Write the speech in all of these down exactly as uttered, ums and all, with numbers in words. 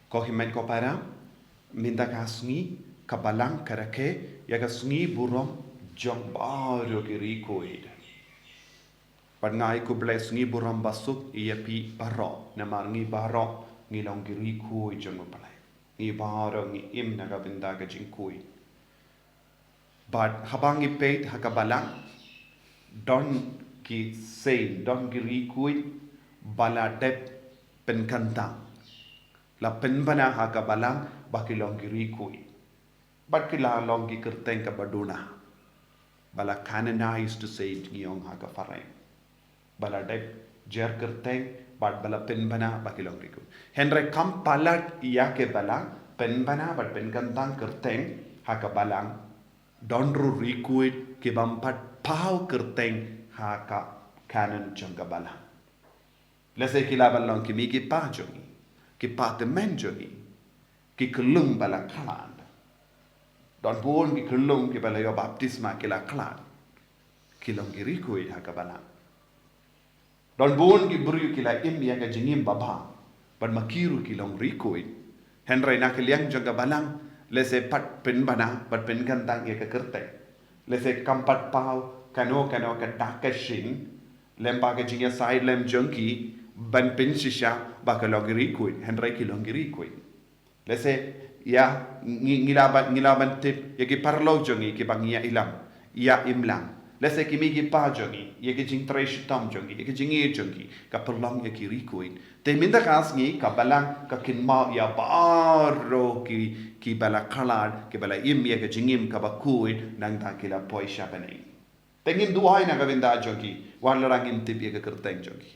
Ko hynmen ko para, mynta ka sngi ka Balang ka rakhe ïa ka sngi burom jong baroh ki riewkhuid. Bad nga ai khublei sngi burom basuk ïa phi baroh, namar ngi baroh ngi long ki riewkhuid jong U Blei. Ngi baroh ngi im na ka bynta ka jingkhuid. Bad haba ngi peit ha ka Balang, don ki saint, don ki riewkhuid ba la dep pynkyntang, la pynbna ha ka Balang ba ki long ki riewkhuid. Bad ki la long ki kyrteng kaba duna, ba la canonized saint ngi ong ha ka phareng. Ba la dep jer kyrteng bad ba la pynbna ba ki long riewkhuid. Hynrei kam palat ïa ki ba la pynbna bad pynkyntang kyrteng ha ka Balang, don ruh riewkhuid ki bym pat paw kyrteng ha ka canon jong ka Balang. Lehse ki lah ban long ki mei ki pa jong ngi, ki pa tymmen jong ngi, ki khyllung ba la khlad. Don bun ki khyllung kiba la ïoh baptisma ki la khlad, ki long ki riewkhuid ha ka Balang. Don bun ki briew ki la im ïa ka jingim babha, bad ma ki ruh ki long riewkhuid. Hynrei na ka liang jong ka Balang, lehse pat pynbna bad pynkyntang ïa ka kyrteng, lehse kam pat paw kano kano ka dak ka shin lyngba ka jingïasaid lem jong ki ban pynshisha ba ki long ki riewkhuid, hynrei ki long ki riewkhuid. Lehse ïa ngi, ngi lah ban, ngi lah ban tip ïa ki paralok jong ngi kiba ngi ïa ïalam, ïa imlang. Lehse ki mei ki pa jong ngi, ïa ki jingtrei shitom jong ngi, ïa ki jingïeit jong ngi, ka pynlong ïa ki riewkhuid. Te mynta ka sngi ka Balang ka kynmaw ïa baroh ki, kiba la khlad, kiba la im ïa ka jingim kaba khuid, nangta ki la poi sha bneng. Te ngin duwai na ka bynta jong ki, wat la ngim tip ïa ka kyrteng jong ki.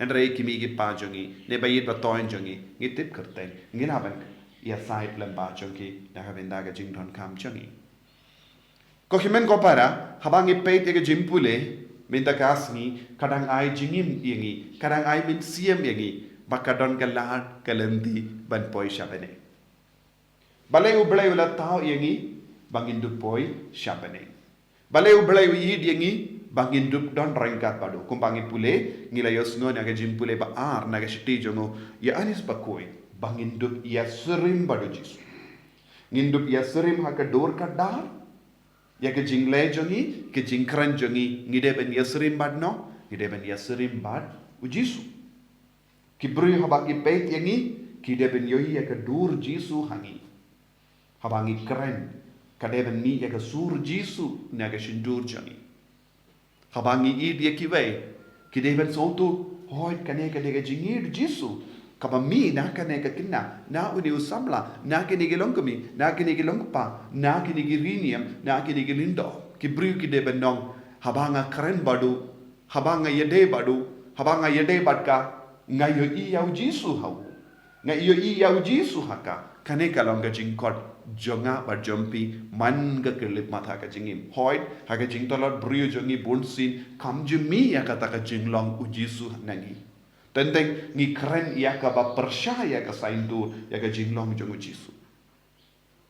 Hynrei ki mei ki pa jong ngi, ne ba ïeit ba thoiñ jong ngi, ngi tip kyrteng, ngi lah ban ïasaid lyngba jong ki na ka bynta ka jingdonkam jong ngi. Ko hynmen ko para, haba ngi peit ïa ka jingpule mynta ka sngi, ka dang ai jingim ïa ngi, ka dang ai mynsiem ïa ngi ba ka don ka lad ka lynti ban poi sha bneng. Balei U Blei u la thaw ïa ngi ba ngin dup poi sha bneng? Balei U Blei u ïeit ïa ngi ba ngin dup don ryngkat bad u? Kumba ngi pule, ngi la ïohsngew na ka jingpule ba ar na ka shithi jong u Ïoannis bakhuid, ba ngin dup ïasyriem bad u Jisu. Ngin dup ïasyriem ha ka dur ka dar. Ïa ka jingleh jong ngi, ka jingkren jong ngi, ngi dei ban ïasyriem bad no? Ngi dei ban ïasyriem bad u Jisu. Ki briew haba ki peit ïa ngi, ki dei ban ïohi ïa ka dur Jisu ha ngi. Haba ngi kren, ka dei ban mih ïa ka sur Jisu na ka shyntur jong ngi. Haba ngi ïeit ïa kiwei, ki dei ban sngewthuh, hooid kane ka dei ka jingïeit Jisu kaba mih na kane ka khynnah, na une u samla, na kine ki longkmie, na kine ki longkpa, na kine ki rynïeng, na kine ki lyngdoh. Ki briew ki dei ban ong, haba nga kren bad u, haba nga ïadei bad u, haba nga ïadei bad ka, nga ïohi ïa u Jisu ha u. Nga ïohi ïa u Jisu ha ka. Kane ka long ka jingkhot jong nga bad jong phi man ka khyllipmat ha ka jingim. Hooid, ha ka jingtlot briew jong ngi bunsien kam ju mih ïa kata ka jinglong u Jisu na ngi. Teng teng ngi kren ïa kaba pyrshah ïa ka saiñdur, ïa ka jinglong jong u Jisu.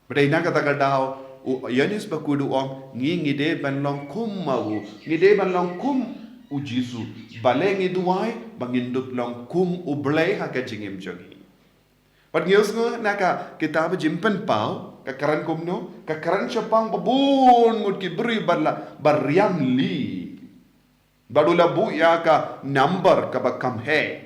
Ba dei na kata ka daw, u Ïoannis bakhuid u ong, ngi, ngi dei ban long kum ma u, ngi dei ban long kum u Jisu. Balei ngi duwai? Ba ngin dup long kum U Blei ha ka jingim jong ngi. Bad ngi ïohsngew na ka kitab Jingpynpaw, ka kren kumno, ka kren shaphang ba bun ngut ki briew ba la, ba riam li. Bad u la buh ïa ka number kaba kham heh.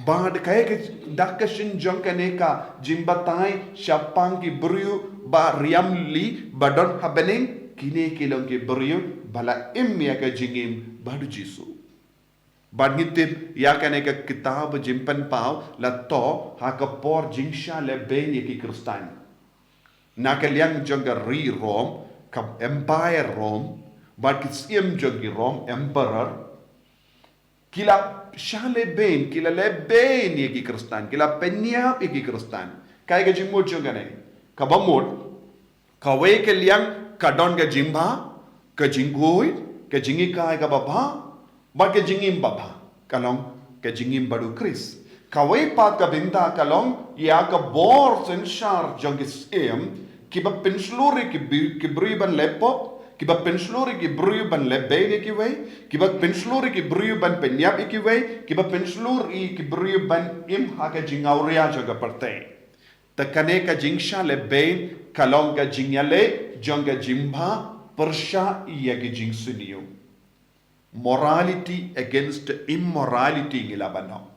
Bad kaei ka dak ka shin jong kane ka jingbatai shaphang ki briew ba riam li ba don ha bneng, kine ki long ki briew ba la im ïa ka jingim bad u Jisu. Bad ngi tip ïa kane ka kitab Jingpynpaw la thoh ha ka por jingshah lehbeiñ ïa ki Khristan. Na ka liang jong ka ri Rom, ka Empire Rom, bad ki syiem jong ki Rom, Emperor, ki la shah lehbeiñ, ki la lehbeiñ ïa ki Khristan, ki la pynïap ïa ki Khristan. Kaei ka jingmut jong kane? Kaba mut, kawei ka liang ka don ka jingbha, ka jingkhuid, ka jinghikai kaba bha, bad ka jingim babha, ka long ka jingim bad u Khrist. Kawei pat ka bynta ka long ïa ka bor synshar jong ki syiem, kiba pynshlur ïa ki bi-, ki briew ban leh pop, kiba pynshlur ïa ki briew ban lehbeiñ ïa kiwei, kiba pynshlur ïa ki briew ban pynïap ïa kiwei, kiba pynshlur ïa ki briew ban im ha ka jingawria jong ka pyrthei. Te kane ka jingshah lehbein ka long ka jingïaleh jong ka jingbha pyrshah ïa ki jingsniew. Morality against immorality ngi la ban ong.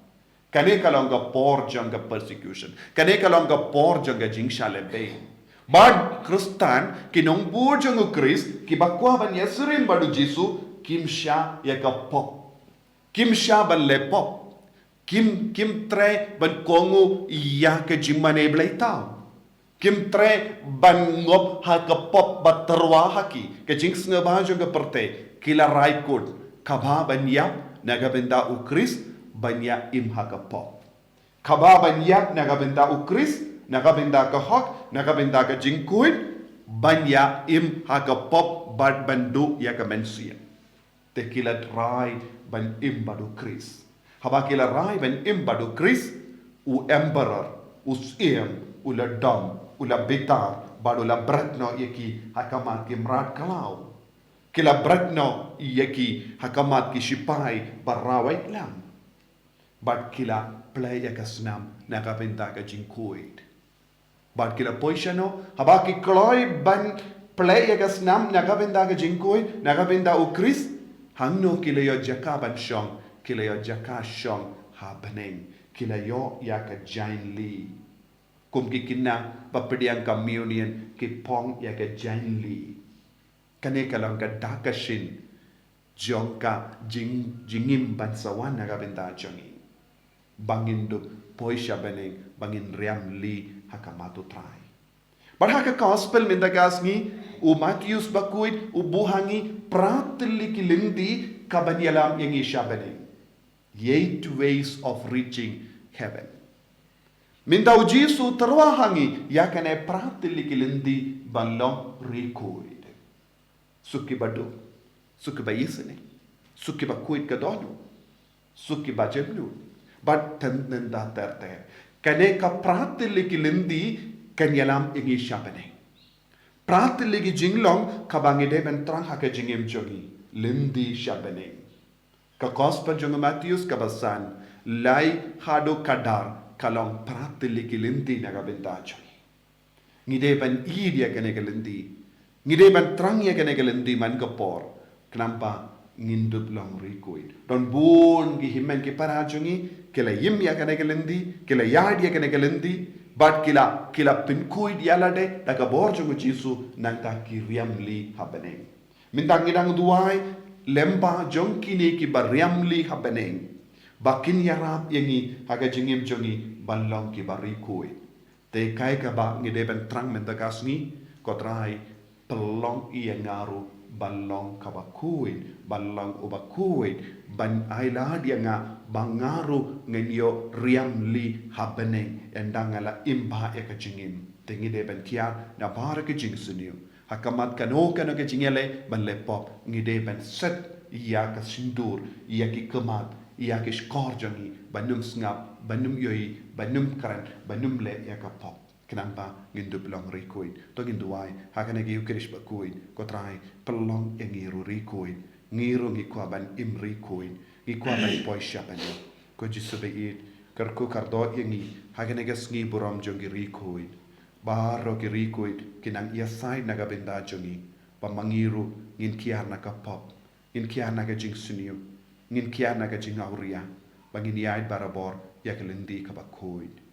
Kane ka long ka por jong ka persecution. Kane ka long ka por jong ka jingshah lehbein. Bad Khristan, ki nongbud jong u Khrist, kiba kwah ban ïasyriem bad u Jisu, kim shah ïa ka pop. Kim shah ban leh pop. Kim, kim treh ban kohnguh ïa ka jingmane bleitaw. Kim treh ban ngop ha ka pop ba tyrwa ha ki. Ka jingsngewbha jong ka pyrthei, ki la rai kut. Kaba ban ïap na ka bynta u Khrist, ban ïa im ha ka pop. Kaba ban ïap na ka bynta u Khrist, na ka bynta ka hok, na ka bynta ka jingkhuid, ban ïa im ha ka pop bad ban duh ïa ka mynsiem. Te ki la rai ban im bad u Khrist. Haba ki la rai ban im bad u Khrist, u emperor, u syiem, u la dom, u la bitar, bad u la bret noh ïa ki ha khmat ki mrad khlaw. Ki la bret noh ïa ki ha khmat ki shipai ba rawait lang. Bad ki la plie ïa ka snam na ka bynta ka jingkhuid. Bad ki la poi shano, haba ki kloi ban plie ïa ka snam na ka bynta ka jingkhuid, na ka bynta u Khrist, hangno ki la ïoh jaka ban shong, ki la ïoh jaka shong ha bneng, ki la ïoh ïa ka jaiñli. Kum ki khynnah ba pdiang communion, ki phong ïa ka jaiñli. Kane ka long ka dak ka shin jong ka jing, jingim ban sa wan na ka bynta jong ngi. Ba ngin dup poi sha bneng, ba ngin riam li ha khmat u Trai. Bad ha ka gospel mynta ka sngi, u Mathaios bakhuid, u buh ha ngi phra tylli ki lynti kaban ïalam ïa ngi sha bneng. Eight ways of reaching heaven. Mynta u Jisu u tyrwa ha ngi ïa kane phra tylli ki lynti ban long ri khuid. Suk kiba duh, suk kiba isynei, suk kiba khuid ka dohnud, suk kiba jemnud, bad tang nangta ter ter. Kane ka phra tylli ki lynti kan ïalam ïa ngi sha bneng. Phra tylli ki jinglong kaba ngi dei ban thrang ha ka jingim jong ngi, lynti sha bneng. Ka gospel jong u Mathaios kaba san, lai haduh kaba ar, ka long phra tylli ki lynti na ka bynta jong ngi. Ngi dei ban ïeit ïa kane ka lynti. Ngi dei ban thrang ïa kane ka lynti man ka por. Khnang ba ngin dup long ri khuid. Don bun ki hynmen ki para jong ngi, ki la im ïa kane ka lynti, ki la ïaid ïa kane ka lynti, bad ki la, ki la pynkhuid ïa lade da ka bor jong u Jisu, nangta ki riam li ha bneng. Mynta ngi dang duwai lyngba jong kine kiba riam li ha bneng, ba kin ïarap ïa ngi ha ka jingim jong ngi ban long kiba ri khuid. Te kaei kaba ngi dei ban thrang mynta ka sngi, ko Trai, pynlong ïa nga ruh ban long kaba khuid, ban long uba khuid, ban ailad ïa nga ba nga ruh ngan ïoh riam li ha bneng ynda nga la im bha ïa ka jingim. Te ngi dei ban kiar na baroh ki jingsniew. Ha khmat kano kano ka jingïaleh ban leh pop, ngi dei ban set ïa ka sindur, ïa ki khmat, ïa ki shkor jong ngi, ban ym sngap, ban ym ïohi, ban ym kren, ban ym leh ïa ka pop. Khnang ba ngin dup long ri khuid. To ngin duwai ha kane ka Eucharist bakhuid, ko Trai, pynlong ïa ngi ruh ri khuid. Ngi ruh ngi kwah ban im ri khuid. Ngi kwah ban poi sha bneng. Ko Jisu ba ïeit, kyrkhu kyrdoh ïa ngi ha kane ka sngi burom jong ki ri khuid. Baroh ki ri khuid ki nang ïasaid na ka bynta jong ngi. Ba ma ngi ruh ngin kiar na ka pop, ngin kiar na ka jingsniew, ngin kiar na ka jingawria, ba ngin ïaid barabor ïa ka lynti kaba khuid.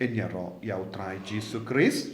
Ngin ïaroh ïa u Trai Jisu Khrist.